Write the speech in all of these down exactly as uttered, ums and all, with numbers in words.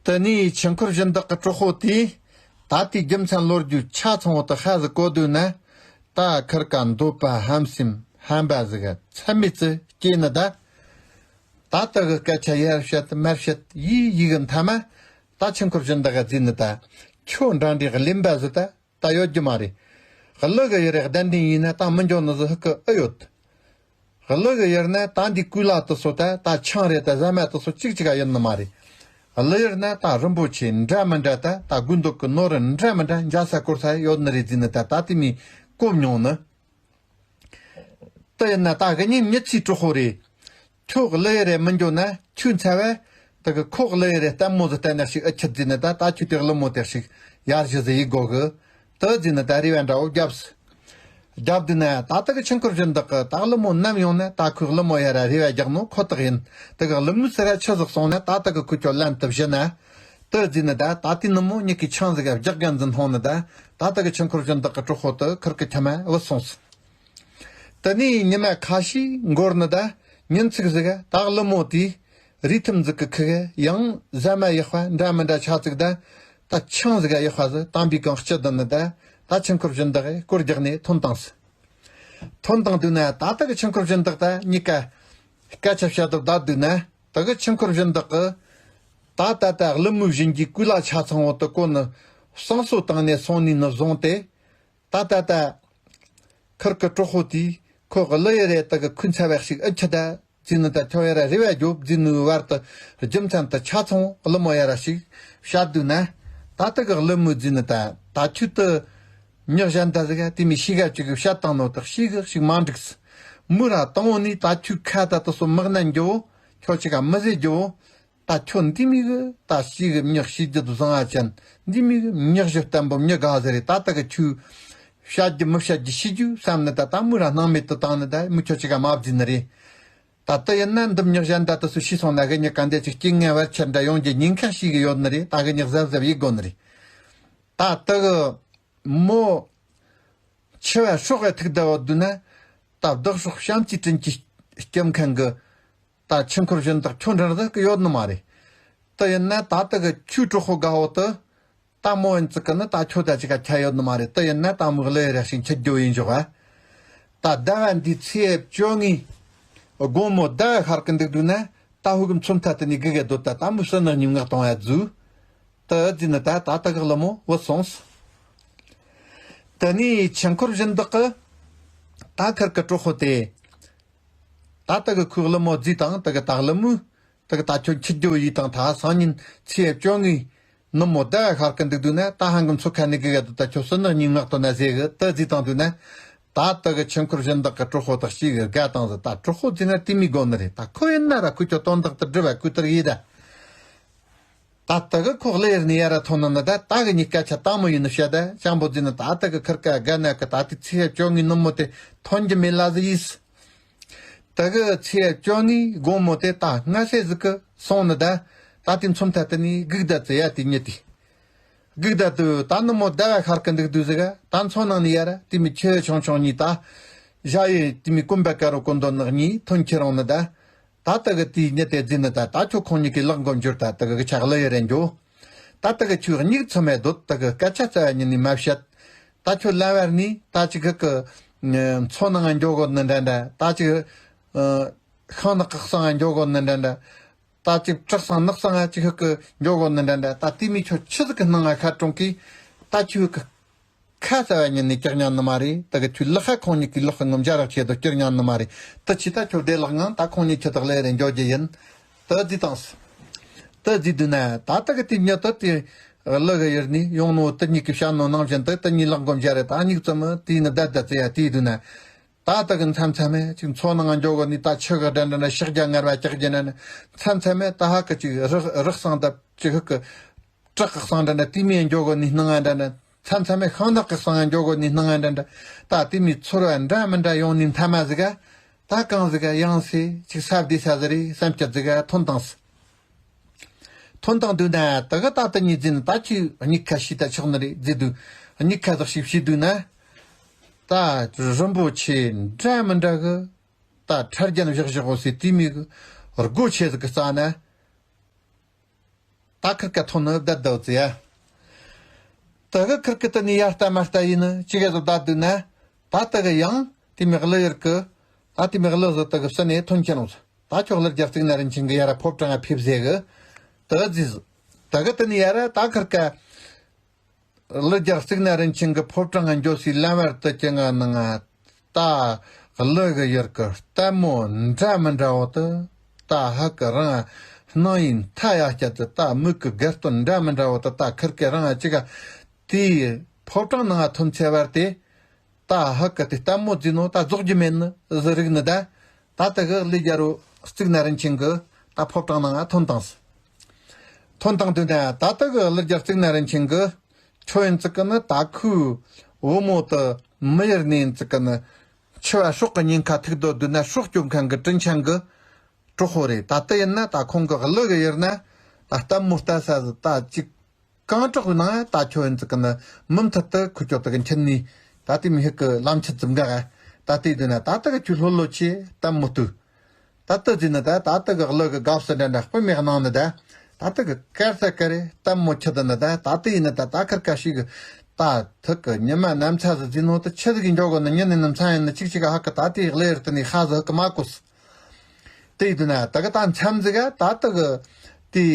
དེ་ནས་ཆོས་འཁོར་སྦྱིན་བདག་གི་གྲོགས་པོ་དེས་ད་ལྟའི་རྒྱུ་མཚན་ལོ་རྒྱུས་ཆ་ཚང་བོ་དེ་ཧ་ཟིག་གོ་དུས་ན། ད་ཁིར་ཀ་འདོད་པ་ཧམ་སེམས་ཧམ་པ་ཟིག་ཚད་མེད་ཙི་སྐྱེས་ནི་ད། ད་ལྟ་གི་སྐད་ཆ་ཡར་བཤད་མར་བཤད་ཡིས་ཡིག་གི་མཐའ་མ། ད་ཆོས་འཁོར་སྦྱིན་བདག་ག་བརྫིས་ནི་ད། ཁྱོད་འདྲ་འདྲའི་གླེན་པ་ཟིག་ད་ད་ཡོད་རྒྱུ་མ་རེད། གླུ་གི་ཡུལ་རེད། གདན་འདྲེན་ཡིན་ན་ད་མི་འགྱོ་ནི་ཟིག་ཧུ་ཀི་ཨེ་ཡོད། གླུ་གི་ཡུལ་ན་ད་འདི་ཀུ་ལ་དེ་ཚོ་ད་ད་ཆང་རེད། ད་ཟ་མ་དེ་ཚོ་གཅིག་གཅིག་ག་ཡིན་ནི་མ་རེད། གླུ་ཡུལ་ན་ད་རིན་པོ་ཆེ་འདྲ་མི་འདྲ་ད་ད་དགོས་འདོད་གི་ནོར་འདྲ་མི་འདྲ་འཇའ་ས་སྐོར་ས་ཡོད་ནི་རེད་བརྫིས་ནི་ད། ད་དེ་མི་གོ་མྱོང་ནི། དེ་ཡིན་ན་ད་གི་ཉིན་མི་ཚེའི་གྲོགས་པོ་རེད། ཁྱོད་གླུ་ཡུལ་རེ་མི་འགྱོ་ན་ཁྱོད་འཚལ་བས། དེ་གི་ཁོ་གླུ་ཡུལ་རེ་ལྟད་མོ་ཟིག་ལྟ་ན་ཞིག་ཨེ་ཁྱད་བརྫིས་ནི་ད། ད་ཁྱོད་དེ་གླུ་མོ་དེ་ཞིག་ཡར་ཞུ་ཟིག་ཡིག་དགོ་གི། དེ་བརྫིས་ནི་ད་རེ་བ་འདྲ་བོ་བརྒྱབ་སི། རྒྱབ་དུས་ན་ད་ལྟ་གི་ཆོས་འཁོར་སྦྱིན་བདག་གི་ད་གླུ་མོ་ནམ་ཡོང་ན་ད་ཁོས་གླུ་མོ་ཡར་རེ་བ་རྒྱག་ནོ་ཁོ་ཐག་ཡིན། དེ་གི་གླུ་མོ་ཟེར་ར་ཆི་ཟིག་སོང་ན་ད་ལྟ་གི་ཁོ་ཁྱོད་ལན་དུ་བཞི་ན། དེ་བརྫིས་ནི་ད་ད་ལྟའི་ནུབ་མོ་མྱིག་གི་ཆང་ཟིག་ག་རྒྱག་གན་འཛིན་ཧོང་ནི་ད། ད་ལྟ་གི་ཆོས་འཁོར་སྦྱིན་བདག་གི་གྲོགས་པོ་དེ་ཁིར་གི་ཁྱིམ་མ་བུད་སོང་སི། དེ་ནས་ཉི་མ་ཁ་ཤས་འགོར་ནི་ད། ཉིན་ཚིགས་ཟིག་ག་ད་གླུ་མོ་དེས་རུས་ཐུམ་ཟིག་གི་ཁུག་ག་ཡང་ཟ་མ་ཡག་པ་འདྲ་མི་འདྲ་ཆ་ཙིག་ད། ད་ཆང་ཟིག་ག་ཡག་པ་ཟིག་བཏང་པའི་གང་སྤྱི་དུ་ནི་ད། ད་ཆོས་འཁོར་སྦྱིན་བདག་གིས་སྐོར་རྒྱག་ནས་ཐོན་བཏང་སི། ཐོན་བཏང་དུས་ན་ད་ལྟ་གི་ཆོས་འཁོར་སྦྱིན་བདག་ད་གཉིས་ཀ་སྐད་ཆ་བཤད་དུ་བསྡད་དུས་ན། ད་གི་ཆོས་འཁོར་སྦྱིན་བདག་གིས་ད་ད་ད་གླུ་མོའི་བཞིན་གྱི་ཀུ་ལ་ཆ་ཚང་བོ་དེ་གོ་ནི་བསང་གསོལ་བཏང་ནས་སོང་ནི་ནི་བཟུང་སྟེ། ད་ད་ད། ཁིར་གི་གྲོགས་པོ་དེས་ཁོ་གླུ་ཡུལ་རེ་ད་གི་ཁོའི་འཚལ་བ་ཞིག་ཨེ་ཁྱད་ད་བརྫིས་ནི་ད། ཁྱོད་ཡར་རེ་བ་རྒྱོབ་བརྫིས་ནི་བར་དུ་རྒྱུ་མཚན་དེ་ཆ་ཚང་བོ་གླུ་མོ་ཡར་ཞིག་བཤད་དུས་ན། ད་ད་གི་གླུ་མོས་བརྫིས་ནི་ད། ད་ཁྱོད་དེ་མྱི་གཞན་དག་ཟིག་ག་དེ་མོ་ཤི་ག་ཅིག་གི་བཤད་བཏང་ནོ་དག་ཤི་གི་ཞིག་མ་འགྲིག་སི། མོ་ར་དང་བོ་ནས་ད་ཁྱོའི་ཁ་ད་དེ་ཚོ་མི་གནས་རྒྱུ་བོ་ཁྱོད་ཅིག་ག་མི་ཟེར་རྒྱུ་བོ། ད་ཁྱོད་འདི་མོ་གི་ད་ཤི་གི་མྱི་ཤི་རྒྱུ་དུ་བཟང་ང་ཅན། འདི་མོ་གི་མྱི་གཞི་བརྟན་པོ་མྱི་དགའ་ཟེར་རེད། ད་ད་གི་ཁྱོས་བཤད་རྒྱུ་མི་བཤད་རྒྱུ་ཤི་རྒྱུ་བསམ་ནི་ད། ད་མོ་ར་སྣང་མེད་དུ་བཏང་ནི་ད། མོ་ཁྱོད་ཅིག་ག་མ་བརྫིས་ནི་རེད། ད་ལྟ་ཡིན་ན་འདི་མྱི་གཞན་ད་དེ་ཚོ་ཤི་སོང་ན་གི་མྱི་ག་འདྲ་ཅིག་རྐྱེན་ངན་བར་ཆད་འདྲ་ཡོང་རྒྱུ་ཉེན་ཁ་ཤེས་གི་ཡོད་ནི་རེད། ད་གི་མྱི་གཟབ་གཟབ་ཡེད་དགོ་ནི་རེད། ད་ད་གི་མོ་འཆི་བ་སྲོག་གི་ཐུག་བསྡད་བ་དུས་ན། ད་བདག་སྲོག་བྱམས་བརྩེའི་དྲིན་གྱིས་སྐྱོབ་མཁན་གི་ད་ཆོས་འཁོར་སྦྱིན་བདག་ཁྱོད་འདྲ་ཟིག་གི་ཡོད་ནི་མ་རེད། དེ་ཡིན་ན་ད་ལྟ་གི་ཁྱོའི་གྲོགས་པོ་དགའ་བོ་དེ་ད་མོ་ཡིན་ཙི་གི་ནི་ད་ཁྱོད་ད་ཅིག་ག་ཁྱད་ཡོད་ནི་མ་རེད། དེ་ཡིན་ན་ད་མོ་གླུ་ཡུལ་རེ་ཞིག་འཁྱེར་རྒྱུ་ཡིན་འཇོག་ཨ། ད་ཟླ་བ་འདིའི་ཚེས་བཅོ་ལྔའི་དགོང་མོ་ཟླ་བ་ཤར་གི་འདུག་དུས་ན། ད་ཧུ་གི་མཚོ་མཐའ་དེ་ནས་སྒུག་གི་སྡོད། ད་ད་མོ་སུན་ནག་ཉིན་ངག་གཏོང་ཡ་རྫུ། དེ་བརྫིས་ནི་ད་ད་ད་གི་གླུ་མོ་བུད་སོང་སི། དེ་ནས་ཆོས་འཁོར་སྦྱིན་བདག་གིས་ད་ཁིར་གི་གྲོགས་པོ་དེ། ད་ད་གི་ཁོའི་གླུ་མོ་བརྫིས་དང་། ད་གི་ད་གླུ་མོས་ད་གི་ད་ཁྱོད་འཁྱེར་རྒྱུ་ཡིན་དང་། ད་སང་ཉིན་ཚེས་བཅོ་ལྔའི་ནུབ་མོ་ཟླ་བ་ཤར་གི་འདུག་དུས་ན། ད་ཧང་གི་མཚོ་ཁ་ནས་སྒུག་གི་སྡོད། ད་ཁྱོད་སུན་ནག་ཉིན་ངག་གཏོང་ན་ཟེར་གི། དེ་བརྫིས་དང་དུས་ན། ད་ད་གི་ཆོས་འཁོར་སྦྱིན་བདག་གི་གྲོགས་པོ་དག་ཅིག་གི་དགའ་དང་ཟིག་ད་གྲོགས་པོ་བརྫིས་ན་དེ་མོ་དགོ་ནི་རེད། ད་ཁོ་ཡིན་ན་ར་ཁོ་ཁྱོད་དོན་དག་ཏུ་སྒྲུབ་པ་ཁོ་ལྟར་ཡིན་ད། ད་ལྟ་གི་ཁོ་གླུ་ཡུལ་ནས་ཡར་ར་ཐོན་ནི་ནི་ད། ད་གི་གཉིས་ཀ་ཆ་དང་མོ་ཡིན་ནི་བཤད་ད། ཅང་པོ་བརྫིས་ནི་ད་ལྟ་གི་ཁིར་ཀ་དགའ་ན་གི་ད་ལྟའི་ཚེས་བཅོ་ལྔའི་ནུབ་མོ་དེ་ཐོན་རྒྱུ་མེད་ལ་ཟིག་ཡིས། ད་གི་ཚེས་བཅོ་ལྔའི་དགོང་མོ་དེ་ད་སྔ་སེ་ཟིག་གི་སོང་ནི་ད། ད་ལྟའི་མཚོ་མཐའ་དེ་ནས་སྒུག་ད་ཙི་ཡ་དེ་ཉིད་དེ། སྒུག་ད་དུས་ད་ནུབ་མོ་ཟླ་བ་ཤར་གི་འདུག་དུས་ཟིག་ག་ད་མཚོ་ནང་ནས་ཡར་དེ་མོ་ཆུ་ཆུང་ཆུང་གཉིས་ད། ཞ་ཡི་དེ་མོ་གོམ་པ་དཀར་རོ་གོ་མདོ་ནག་གཉིས་ཐོན་ཁྱེར་འོང་ནི་ད། ད་ད་གི་དེའི་ཉི་དེ་བརྫིས་ནི་ད། ད་ཁྱོད་ཁོང་གཉིས་ཀའི་ལག་མགོ་འཇུར། ད་ད་གི་ཆག་གླུ་ཡུལ་རེ་འགྱོ། ད་ད་གི་ཁྱོད་སྙིགས་ཚུ་མེད་སྡོད། ད་གི་སྐད་ཆ་རྩ་བ་ཉིད་ནས་མ་བཤད། ད་ཁྱོད་ལམ་བར་ནས་ད་ཅིག་གི་མཚོ་ནང་ང་འགྱོ་དགོ་ནི་འདྲ་འདྲ། ད་ཅིག་ཤིང་ནགས་གི་གསང་ང་འགྱོ་དགོ་ནི་འདྲ་འདྲ། ད་ཅིག་བྲག་གསང་ནགས་གསང་ང་ཅིག་ཧུ་གི་འགྱོ་དགོ་ནི་འདྲ་འདྲ། ད་དེ་མོ་ཁྱོད་ཆི་ཟིག་གི་སྣང་ང་ཁ་གྲོང་གི། ད་ཁྱོད་གི་ཁ་རྩ་བ་ཉིད་ནས་སྐྱག་ཉན་ནི་མ་རེད། ད་གི་ཁྱོད་ལག་ཁ་ཁོང་གཉིས་ཀྱི་ལག་ཁ་ངོ་འཇའ་རག་ཆེད་དུ་སྐྱུར་ཉན་ནི་མ་རེད། ད་ཕྱི་ད་ཁྱོད་བདེ་ལགས་ངང་ད་ཁོང་གཉིས་ཁྱི་དག་ལས་རེ་འགྱོ་རྒྱུ་ཡིན། ད་བརྫིས་བཏང་སི། ད་བརྫིས་དུས་ན་ད་ད་གི་དེ་ཉི་ད་དེ་གླུ་གི་ཡུལ་ནས་ཡོང་ནོ་དེ་གཉིས་ཀྱི་བཤད་ནོ་ནང་བཞིན་དུ་དེ་གཉིས་ལག་མགོ་འཇའ་རེད། ད་སྙིགས་ཙམ་དེ་ནི་བསྡད་བསྡད་ཙི་ཡ་དེ་དུས་ན། ད་ལྟ་གི་མཚམས་མཚམས་མེད་ཅིག་མཚོ་ནང་འགྱོ་གོ་ནི་ད་ཆུ་གི་འདྲ་འདྲ་འདྲ་ཤག་རྒྱ་ངར་བ་ཀྱག་རྒྱ་འདྲ་འདྲ། མཚམས་མཚམས་མེད་ད་ཧ་གི་ཅིག་རི་རི་གསང་ད་ཅིག་ཧུ་གི་བྲག་གི་གསང་འདྲ་འདྲ་དེ་མོ་འགྱོ་གོ་ནི་སྣང་ང་འདྲ་འདྲ། མཚམས་མཚམས་མེད་ཤིང་ནགས་གི་གསང་འགྱོ་གོ་ནི་སྣང་ང་འདྲ་འདྲ། ད་དེ་མོ་ཚོར་བ་འདྲ་མི་འདྲ་ཡོང་ནི་མཐའ་མ་ཟིག་ག་ད་གང་ཟིག་ག་ཡང་སེ་ཅིག་ས་བདེ་ས་ཟིག་རེད་བསམ་སྐྱིད་ཟིག་ག་ཐོན་བཏང་སི། ཐོན་བཏང་དུས་ན་ད་གི་ད་ལྟ་ཉིད་འཛིན་ད་ཁྱོད་གཉིས་ཁ་ཤས་ད་ཆགས་ནི་རེད་བརྫིས་དུས། གཉིས་ཁ་ཟག་ཞིག་བྱས་དུས་ན། ད་རིན་པོ་ཆེ་འདྲ་མི་འདྲ་གི་ད་ཁྲ་རྒྱན་བཞག་བཞག་གོ་སའི་དེ་མོ་གི་སྒོ་ཆེ་ཟིག་གི་རྩ་ན། ད་ཁིར་ཀ་ཐོན་ནི་བསྡད་བསྡད་ཟེར་ཡ། དེ་གི་ཁིར་ཀི་དེ་ནས་ཡར་ལྟ་མར་ལྟ་ཡིན་ནི་ཅི་ག་ཟིག་བསྡད་འདུག་ན། ད་དེ་གི་ཡང་དེ་མོ་གླུ་ཡུལ་གི། ད་དེ་མོ་གླུ་ཟིག་དེ་གི་ཕྱི་ནས་ཐོན་ཁྱེར་འོང་ཟིག། ད་ཁྱོད་གླུ་རྒྱག་རྩིག་ན་རིན་ཆེན་གི་ཡར་ཕོ་བྲང་ང་ཕེབས་ཟེར་གི། དེ་ཟིག་ཟིག། དེ་གི་དེ་ནས་ཡར་ད་ཁིར་ཀ་གླུ་རྒྱག་རྩིག་ན་རིན་ཆེན་གི་ཕོ་བྲང་ང་འགྱོ་སའི་ལམ་བར་དུ་གི་ང་ནང་ང་། ད་གླུ་གི་ཡུལ་གི་ལྟད་མོ་འདྲ་མི་འདྲ་བོ་དེ། ད་ཧ་གི་རང་སྣང་ཡིན་མཐའ་ཡར་བསྐྱལ་ཏེ། ད་མིག་གི་དགའ་སྟོན་འདྲ་མི་འདྲ་བོ་དེ། ད་ཁིར་ཀི་རང་ཅིག་ག་དེའི་ཕོ་བྲང་ནང་ང་ཐོན་ཚེ་བར་དེ། ད་ཧ་གི་དེ་ལྟད་མོ་ཟེར་ནོ་ད་རྫོགས་རྒྱུ་མེད་ནི་ཟིག་རིག་ནི་ད། ད་དེ་གི་གླུ་རྒྱག་རོ་རྩིག་ན་རིན་ཆེན་གི་ད་ཕོ་བྲང་ནང་ང་ཐོན་བཏང་ཟིག། ཐོན་བཏང་དུས་ན་ད་དེ་གི་གླུ་རྒྱག་རྩིག་ན་རིན་ཆེན་གི། ཁྱོད་ཡིན་ཙི་ཀི་ནི་ད་ཁོའི་བུ་མོ་དེ་མི་ཡུལ་ནས་ཡིན་ཙི་ཀི་ནི་འཆི་བ་སྲོག་གི་ཉེན་ཁ་ཐུག་སྡོད་དུས་ན་སྲོག་སྐྱོབ་མཁན་གི་དྲིན་ཆེན་གི་གྲོགས་པོ་རེད། ད་དེ་ཡིན་ན་ད་ཁོང་གི་གླུ་གི་ཡུལ་ན་ད་ལྟད་མོ་ལྟ་ས་ཟིག་ད་ཅིག་གང་དྲག་ནང་ད་ཁྱོད་ཡིན་ཙི་ཀི་ནི་མུ་མཐུད་དུ་ཁུ་ཅོ་དེ་གི་འཁྱེར་ནས་ད་དེ་མོ་ཧིག་གི་ལམ་ཆེད་ཙམ་ག་ད་དེ་དུས་ན་ད་དེ་གི་ཁྱོད་ལྷོད་ལྷོད་ཆེ་ལྟད་མོ་ལྟོས། ད་ལྟ་ཟིན་ནི་ད་ད་ལྟ་གི་གླུ་གི་དགའ་བསུ་འདྲ་འདྲ་སྤུ་མེད་གནང་ནི་ད། ད་ལྟ་གི་དཀར་ས་དཀར་རེ་ལྟད་མོ་ཆི་ད་ནི་ད། ད་ལྟ་ཡིན་ནི་ད་ད་ཁར་ཀ་ཞིག་གི་ད་ཐུག་གི་ཉི་མ་ནམ་ཚ་ཟི་ཟིན་ནོ་ད་ཆི་ཟིག་གི་འཇོག་གི་ནི་ཉི་ནི་ནམ་ཚ་ཡིན་ནི་ཅིག་ཅིག་ག་ཧ་གི་ད་དེ་གླུ་ཡར་དུ་ནི་ཧ་ཟི་ཧ་གི་མ་གོ་སི། དེ་ཡིན་དུ་ན་ད་གི་ད་མཚམས་ཟིག་ག་ད་ལྟ་གི་དེ་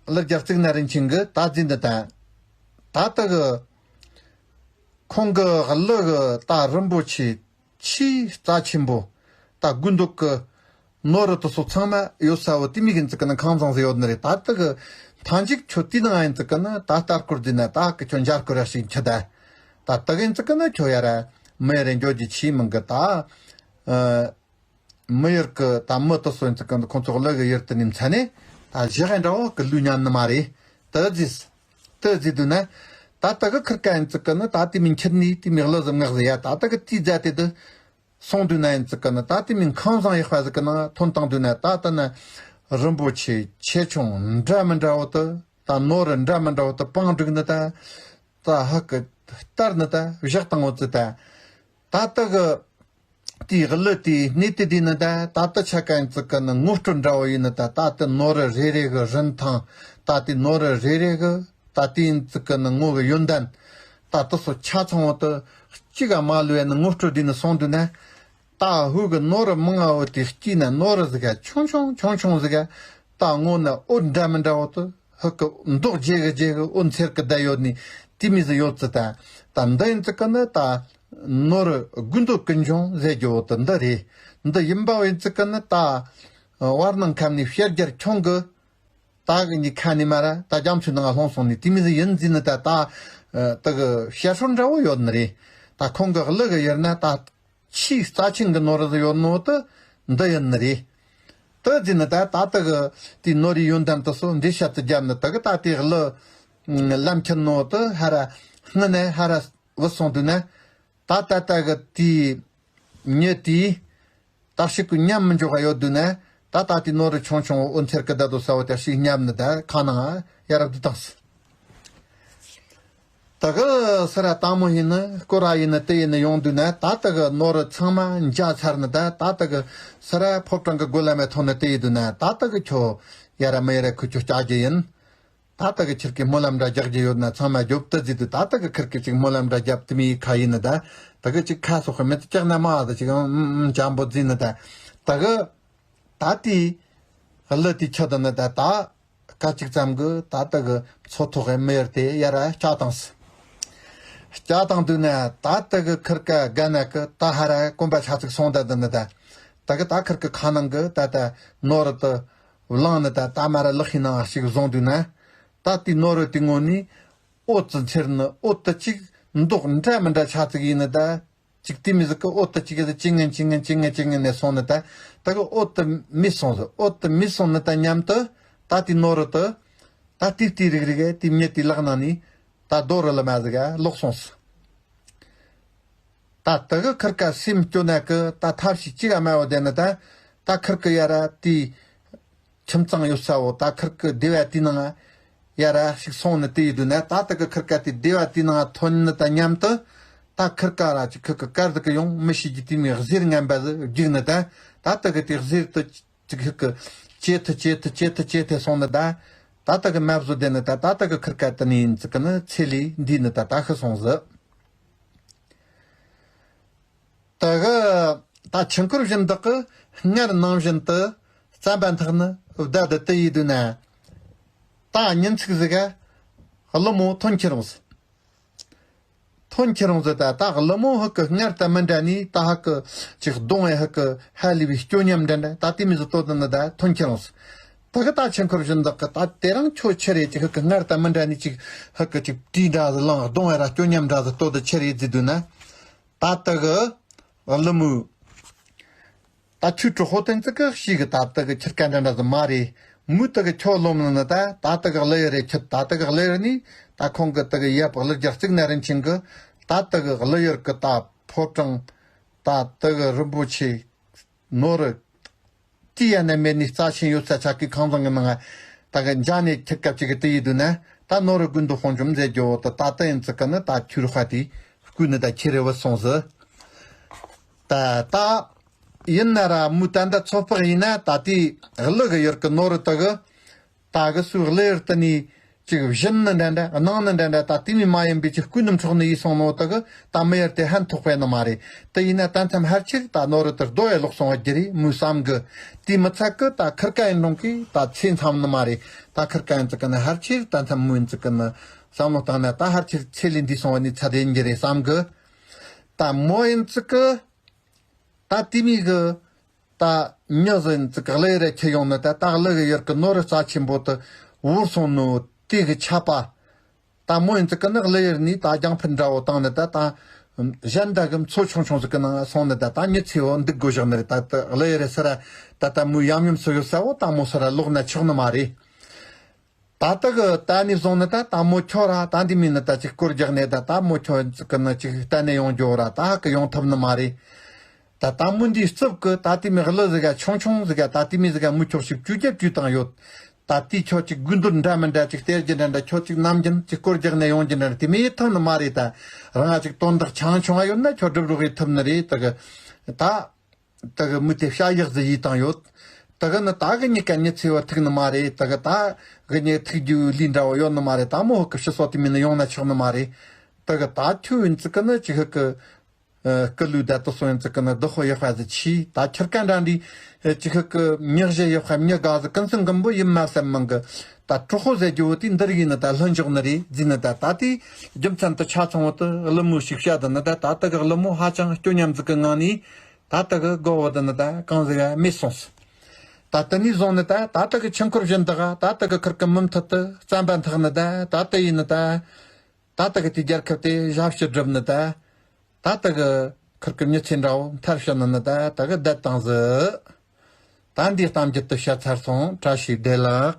གླུ་རྒྱག་རྩིག་ན་རིན་ཆེན་གི་ད་ཟིན་ནི་ད། ད་ལྟ་གི་ཁོང་གི་གླུ་གི་ད་རིན་པོ་ཆེ། ཆེས་རྩ་ཆེན་པོ། ད་དགུན་དུག་གི་ནོར་རི་དུ་སོ་ཚང་མ་ཡོད་ས་བོ་དེ་མིག་ཡིན་ཙི་ཀི་ནི་ཁང་བཟང་ཟིག་ཡོད་ནི་རེད། ད་ལྟ་གི་མཐའ་མཇུག་ཁྱོད་དེའི་ནང་ཡིན་ཙི་ཀི་ནི་ད་ལྟ་སྐོར་དེ་ན་ད་གི་ཁྱོད་འཇར་སྐོར་ར་ཞིག་འཁྱི་ད། ད་ལྟ་གི་ཡིན་ཙི་ཀི་ནི་ཁྱོད་ཡ་ར་མི་ཡ་ར་འགྱོ་རྒྱུ་ཆེས་མང་གི་ད། ཨ། མི་ཡུལ་གི་ད་མི་དུ་སོ་ཡིན་ཙི་ཀི་ནི་ཁོང་ཚོ་གླུ་གི་ཡུལ་དུ་ནི་མཚན་ནས་ད་གཞི་ག་འདྲ་བོ་གི་ལུས་ཉན་ནི་མ་རེད། ད་ཟིས། ད་ཟིས་དུས་ན། ད་ལྟ་གི་ཁིར་ཀ་ཡིན་ཙི་ཀི་ནི་ད་དེ་མིན་འཁྱེར་ནི་དེ་མིག་གླུ་ཟིག་ངག་ཟིག་ཡ། ད་ལྟ་གི་དེའི་རྫ་དེ་དུ་སོང་དུས་ན་ཡིན་ཙི་ཀི་ནི་ད་དེ་མིན་ཁང་བཟང་ཡག་པ་ཟིག་གི་ནང་ཐོན་བཏང་དུས་ན། ད་ལྟ་ན་རིན་པོ་ཆེ་ཆེ་ཆུང་འདྲ་མི་འདྲ་བོ་དུ། ད་ནོར་འདྲ་མི་འདྲ་བོ་དུ་བང་བསྒྲིགས་ནི་ད། ད་ཧ་གི་སྟར་ནི་ད་བཞག་བཏང་བོ་ཙི་ད། ད་ལྟ་གི་དེའི་གླུ་དེའི་གནས་དེ་དེ་ནི་ད། ད་ལྟ་ཆ་ག་ཡིན་ཙི་ཀི་ནི་ངོ་སྤྲོད་འདྲ་བོ་ཡིན་ནི་ད། ད་ལྟ་ནོར་རེ་རེ་གི་རིན་ཐང་། ད་ལྟའི་ནོར་རེ་རེ་གི་ད་ལྟའི་ཡིན་ཙི་ཀི་ནི་ངོ་གི་ཡོན་ཏན། ད་ལྟ་སོ་ཆ་ཚང་བོ་དུ་གཅིག་ག་མ་ལུས་ཡ་ནི་ངོ་སྤྲོད་དེ་ནི་སོང་དུས་ན། ད་ཧུ་གི་ནོར་མང་ང་བོ་དེ་སྐྱིད་ན་ནོར་ཟིག་ག་ཆུང་ཆུང་ཆུང་ཆུང་ཟིག་ག་ད་ངོ་ན་འོད་འདྲ་མི་འདྲ་བོ་དུ། ཧུ་གི་མདོག་རྒྱས་གི་རྒྱས་གི་འོད་འཚེར་གི་བསྡད་ཡོད་ནི་དེ་མི་ཟིག་ཡོད་ཙི་ད། ད་འདི་ཡིན་ཙི་ཀི་ནི་ད་ནོར་དགུ་འདོད་ཀུན་འབྱུང་ཟེར་རྒྱུ་བོ་དུ་འདི་རེད། འདི་ཡིན་པ་ཡིན་ཙི་ཀི་ནི་ད་བར་སྣང་ཁམས་ནས་ཕྱི་རྒྱལ་ཁྱོང་གི་ད་གི་ནི་ཁ་ནས་མ་ར་ད་རྒྱ་མཚོའི་ནང་ལྷུང་སོང་ནི་དེ་མི་ཟིག་ཡིན་ཟིན་ནི་ད། ད་ད་གི་བཤད་སྲོལ་འདྲ་བོ་ཡོད་ནི་རེད། ད་ཁོང་གི་གླུ་གི་ཡུལ་ན་ད། ཆེས་རྩ་ཆེན་གྱི་ནོར་ཟིག་ཡོད་ནོ་དེ་འདི་ཡིན་ནི་རེད། དེ་ཟིན་ནི་ད་ད་ལྟ་གི་དེའི་ནོར་རི་ཡོན་ཏན་དུ་སོ་འདི་ཤ་ཚི་རྒྱབ་ནི་ད་གི་ད་དེ་གླུ་ལམ་ཁྱེར་ནོ་དེ་ཧ་ར་སྔུན་ནས་ཧ་ར་བུད་སོང་དུས་ན། ད་ད་ལྟ་གི་དེའི་མྱི་དེའི་ད་ཞིག་གི་ཉམས་མི་འཇོག་ག་ཡོད་དུས་ན། ད་ད་དེའི་ནོར་རི་ཆུང་ཆུང་འོད་འཚེར་གི་ད་དུ་ས་བོ་དེ་ཞིག་ཉམས་ནི་ད་ཁ་ནང་ཡ་རབས་དུ་བཏང་སི། ད་གི་སི་ར་དང་མོ་ཡིན་ནི་སྐོར་ར་ཡིན་ནི་དེ་ཡིན་ནི་ཡོང་དུས་ན། ད་ད་གི་ནོར་ཚང་མ་འཇའ་ཚར་ནི་ད། ད་ད་གི་སི་ར་ཕོ་བྲང་གི་སྒོ་ལམ་མེ་ཐོན་ནི་དེ་ཡིན་དུས་ན། ད་ད་གི་ཁྱོ་ཡ་ར་མི་ཡ་ར་ཁུ་ཁྱོ་སྐྱག་རྒྱུ་ཡིན། ད་ད་གི་ཁྱེར་གི་སྨོན་ལམ་འདྲ་རྒྱག་རྒྱུ་ཡོད་ན་ཚང་མ་རྒྱོབ་ཏི་ཟིག་དུས། ད་ད་གི་ཁིར་གི་ཅིག་སྨོན་ལམ་འདྲ་རྒྱབ་དུ་མི་ཁ་ཡིན་ནི་ད། ད་གི་ཅིག་ཁ་སོག་གི་མེ་ཏི་ལྕགས་ན་མ་ད་ཅིག་འཇམ་པོ་ཟིན་ནི་ད། ད་གི་ད་དེའི་གླུ་དེ་ཆ་ད་ནི་ད་ད། སྐད་ཅིག་ཙམ་གི་ད་ལྟ་གི་མཚོ་ཐོག་གི་མི་ཡར་དེ་ཡར་སྐྱ་བཏང་སི། སྐྱ་བཏང་དུས་ན་ད་ལྟ་གི་ཁིར་ཀ་དགའ་ན་གི་ད་ཧ་ར་གོམ་པ་ཆ་ཚིག་སོང་ད་ད་ནི་ད། ད་གི་ད་ཁིར་ཀ་ཁ་ནང་གི་ད་ལྟ་ནོར་དུ་བླངས་ནི་ད། ད་མ་ར་ལག་ཤི་ནང་ཞིག་བཟུང་དུས་ན། ད་དེ་ནོར་དེ་ངོ་ནི་འོད་ཙི་འཚེར་ནི་འོད་དུ་ཅིག་མདོག་འདྲ་མི་འདྲ་ཆ་ཚིག་ཡིན་ནི་ད། ཅིག་དེ་མི་ཟིག་གི་འོད་དུ་ཅིག་གི་ཅི་ངན་ཅི་ངན་ཅི་ངན་ཅི་ངན་ནས་སོང་ནི་ད། ད་གི་འོད་དུ་མི་སོང་ཟིག། འོད་དུ་མི་སོང་ནི་ད་མཉམ་དུ་ད་དེ་ནོར་དུ་ད་དེ་དེ་རིག་རིག་གི་དེ་མྱི་དེ་ལག་ནང་ནས་ད་རྡོ་རུ་ལ་མ་ཟིག་ག་ལོག་སོང་ཟིག། ད་ད་གི་ཁིར་ཀ་སེམས་སྐྱོ་ན་གི་ད་ཐབས་ཤིག་ཅིག་ག་མ་བོ་དེ་ནི་ད། ད་ཁིར་ཀ་ཡ་ར་དེ། ཁྱིམ་ཚང་ཡོད་ས་བོ་ད་ཁིར་ཀི་སྡེ་བ་དེའི་ནང་ཡ་ར་ཞིག་སོང་ནི་དེ་ཡིན་དུས་ན། ད་ལྟ་གི་ཁིར་ཀ་དེ་སྡེ་བ་དེའི་ནང་ཐོན་ནི་ད་མཉམ་དུ། ད་ཁིར་ཀ་ར་ཅིག་ཁིར་ཀི་དཀར་དུ་གི་ཡོང་མི་ཤེས་ཀྱི་དེ་མོའི་གཟེར་ངན་པ་ཟིག་རྒྱུག་ནི་ད། ད་ལྟ་གི་དེ་གཟེར་དུ་ཅིག་ཁིར་ཀི་ཇེ་ཐུ་ཇེ་ཐུ་ཇེ་ཐུ་ཇེ་ཐུ་སོང་ནི་ད། ད་ལྟ་གི་མ་བཟོ་བསྡད་ནི་ད་ད་ལྟ་གི་ཁིར་ཀ་དེ་ནི་ཡིན་ཙི་ཀི་ནི་ཚེ་ལས་འདས་ནི་ད་ད་ཤི་སོང་ཟི། ད་གི་ད་ཆུ་འཁོར་བཞིན་དག་གི་སྔར་ནང་བཞིན་དུ་རྩམ་པ་འཐག་ནི་བདའ་དུ་དུ་ཡི་དུས་ན། ད་ཉིན་ཚིག་ཟིག་ག་ཀླུ་མོ་ཐོན་ཁྱེར་འོང་ཟི། ཐོན་ཁྱེར་འོང་ཟི། ད་ད་ཀླུ་མོ་ཧུ་ཀི་སྔར་དང་མི་འདྲ་ནི་ད་ཧུ་ཀི་ཅིག་གདོང་ཨེ་ཧུ་ཀི་ཧ་ལས་པའི་སྐྱོ་ཉམས་འདྲ་འདྲ་ད་དེ་མི་ཟི་ལྟོ་དུ་ནི་ད་ཐོན་ཁྱེར་འོང་ཟི། ད་གི་ད་ཆུ་འཁོར་བཞིན་དག་གི་ད་དེ་རིང་ཁྱོད་ཆི་རེད་ཅིག་ཧུ་ཀི་སྔར་དང་མི་འདྲ་ནི་ཅིག་ཧུ་ཀི་ཅིག་བྲིས་འདྲ་ཟི་ལངས་གདོང་ཨེ་ར་སྐྱོ་ཉམས་འདྲ་ཟི་ལྟོ་དུ་ཆི་རེད་ཟི་དུས་ན། ད་ལྟ་གི་ཀླུ་མོ། ད་ཁྱོད་གྲོགས་པོ་དེ་ཚོ་གི་ཤི་གི་ད་ལྟ་གི་ཁྱིར་ཀ་འདྲ་འདྲ་ཟི་མ་རེད། མོ་ད་གི་ཁྱོད་ལོམ་ནི་ནི་ད་ད་ལྟ་གི་ཀླུ་ཡུལ་རེད། ཁྱོད་ད་ལྟ་གི་ཀླུ་ཡུལ་ནི་ད་ཁོང་གི་ད་གི་ཡབ་ཀླུ་རྒྱལ་གཙུག་ན་རིན་ཆེན་གི་ད་ལྟ་གི་ཀླུ་ཡུལ་གི་ད་ཕོ་བྲང་ད་ལྟ་གི་རིན་པོ་ཆེ་ནོར་ཅི་ཡང་ན་མེད་ནི་རྩ་ཆེན་ཡོད་ས་ཆ་གི་ཁང་བཟང་གི་ནང་ད་གི་འཇའ་ནས་ཁྱི་སྐབས་ཅིག་གི་དུ་ཡི་དུས་ན་ད་ནོར་དགུན་དུ་དཔུང་འཇོམས་མཛད་རྒྱུ་ད་ད་ད་ཡིན་ཙི་ཀི་ནི་ད་ཁྱོད་རོགས་དེ་སྐུ་ནི་ད་ཁྱེར་རེ་བུད་སོང་ཟི། ད་ད་ཡིན་ན་ར་མོ་ད་ད་ཚོད་དཔག་ཡིན་ན་ད་དེ་ཀླུ་གི་ཡུལ་གི་ནོར་ད་གི་ད་གི་སུ་ཀླུ་ཡུལ་དུ་ནི་ཅིག་བཞིན་ནི་འདྲ་འདྲ་སྣང་ནི་འདྲ་འདྲ་ད་དེ་མི་མ་ཡིན་པའི་ཅིག་སྐུ་ནི་འཕྲོག་ནི་ཡིས་སོང་ནོ་ད་གི་ད་མི་ཡུལ་དེ་ཕན་ཐོགས་པའི་ནི་མ་རེད། དེ་ཡིན་ན་ད་མཚམས་ཧར་ཆེར་ད་ནོར་དུ་རྡོ་ཡི་ལོག་སོང་བ་རྒྱུ་རེད་མོ་བསམ་གི། དེ་མི་ཚད་གི་ད་ཁིར་ཀ་ཡིན་རུང་གི་ད་ཚེ་མཚམས་ནི་མ་རེད། ད་ཁིར་ཀ་ཡིན་ཙི་ཀི་ནི་ཧར་ཆེར་ད་མཚམས་མོ་ཡིན་ཙི་ཀི་ནི་བསམ་བློ་བཏང་ན་ད་ཧར་ཆེར་ཚེ་ལས་འདས་སོང་བ་ནི་ཚད་དེ་ཡིན་རྒྱུ་རེད་བསམ་གི། ད་མོ་ཡིན་ཙི་ཀི་ད་དེ་མི་གི་ད་མྱི་ཟིན་ཙི་ཀི་ཀླུ་ཡུལ་རེ་ཁྱེར་ཡོང་ནི་ད་ད་ཀླུ་གི་ཡུལ་གི་ནོར་རྩ་ཆེན་པོ་དུ་བོར་སོང་ནོ་དེ་གི་ཆད་པ། ད་མོ་ཡིན་ཙི་ཀི་ནི་ཀླུ་ཡུལ་ནི་ད་རྒྱང་འཕུར་འདྲ་བོ་བཏང་ནི་ད་ད་གཞན་ད་གི་མཚོ་ཆུང་ཆུང་ཟིག་གི་ནང་སོང་ནི་ད་ད་མྱི་ཚེ་བོ་འདུག་དགོས་བཞག་ནི་རེད། ད་ད་ཀླུ་ཡུལ་རེ་སི་ར་ད་ད་མོ་ཡམ་ཡམ་སུ་ཡོད་ས་བོ་ད་མོ་སི་ར་ལོག་ན་ཆོག་ནི་མ་རེད། ད་ལྟ་གི་ད་ནི་བཟུང་ནི་ད་ད་མོ་ཁྱོད་ར་ད་འདི་མིན་ནི་ད་ཅིག་སྐོར་རྒྱག་ནས་ད་ད་མོ་ཁྱོད་ཀྱི་ནི་ཅིག་གཏན་ནས་ཡོང་རྒྱུ་ར་ད་ཧ་གི་ཡོང་ཐུབ་ནི་མ་རེད། ད་ད་མོ་འདིའི་རྩིབ་གི་ད་དེ་མི་ཀླུ་ཟིག་ག་ཆུང་ཆུང་ཟིག་ག་ད་དེ་མི་ཟིག་ག་མོ་ཁྱོད་ཞིག་བཅུ་བརྒྱ་བཅུ་བཏང་ཡོད། ད་དེ་ཁྱོད་ཅིག་དགོས་འདོད་འདྲ་མི་འདྲ་ཅིག་སྟེར་རྒྱུ་འདྲ་འདྲ་ཁྱོད་ཅིག་ནམ་རྒྱུན་ཅིག་སྐོར་རྒྱག་ནས་ཡོང་རྒྱུ་འདྲ་འདྲ་དེ་མི་ཡེ་ཐུབ་ནི་མ་རེད། ད་རང་ང་ཅིག་དོན་དག་ཆུང་ཆུང་ང་ཡོད་ན་ཁྱོད་སྒྲུབ་རོགས་ཡེ་ཐུབ་ནི་རེད། ད་གི་ད། དེ་གི་མི་དེ་བྱ་ཡག་ཟིག་ཡིས་བཏང་ཡོད། དེ་གི་ནི་ད་གི་གཉིས་ཀ་མྱི་ཚེ་བ་ཐུག་ནི་མ་རེད། དེ་གི་ད་གི་མྱི་ཐུག་རྒྱུ་ལས་འདྲ་བ་ཡོད་ནི་མ་རེད། ད་མོ་ཧུ་གི་ཕྱི་སོ་དེ་མིན་ནི་ཡོང་ན་ཆོག་ནི་མ་རེད། དེ་གི་ད་ཁྱོད་ཡིན་ཙི་གི་ནི་ཅི་ཧུ་གི་སྐུ་ལུས་ད་དུ་སོང་ཡིན་ཙི་གི་ནི་བདག་པོ་ཡག་པ་ཟིག་ཆི་ད་ཁྱེར་ཀ་འདྲ་འདྲི་ཅི་ཧུ་གི་མྱི་གཞི་ཡག་པ་མྱི་དགའ་ཟིག་ཀུན་སེང་གམ་པོ་ཡིན་མ་སེམས་མང་གི། ད་གྲོགས་པོ་ཟེར་རྒྱུ་བོ་དེ་འདི་རིགས་ཡིན་ནི་ད་ལྷུན་འཇོག་ནི་རེད་ཟིན་ནི་ད་ད་དེ་རྒྱུ་མཚན་དུ་ཆ་ཚང་བོ་དུ་ཀླུ་མོ་ཞིག་བཤད་དུ་ནི་ད་ད་ད་གི་ཀླུ་མོ་ཧ་ཅང་སྐྱོ་ཉམས་ཟིག་གི་ངང་ནས། ད་ལྟ་གི་སྒོ་བོ་དེ་ནི་ད་གང་ཟིག་ག་མེད་སོང་ཟིག་ད་དེ་ནས་བཟུང་ནི་ད་ད་ལྟ་གི་ཆུ་འཁོར་བཞིན་དུ་ག་ད་ལྟ་གི་ཁུར་གི་མུ་མཐུད་དུ་རྩམ་པ་འཐག་ནི་ད་ད་ལྟ་ཡིན་ནི་ད། ད་ལྟ་གི་དེ་རྒྱལ་ཁབ་དེ་ཞབས་ཕྱི་སྒྲུབ་ནི་ད། ད་ལྟ་གི་ཁུར་གི་མྱི་ཚེ་འདྲ་བོ་མཐར་ཕྱིན་ནི་ནི་ད་ད་གི་བསྡད་བཏང་ཟིག་ད་འདིའི་གཏམ་རྒྱུད་དུ་བཤད་ཚར་སོང་། བཀྲ་ཤིས་བདེ་ལེགས།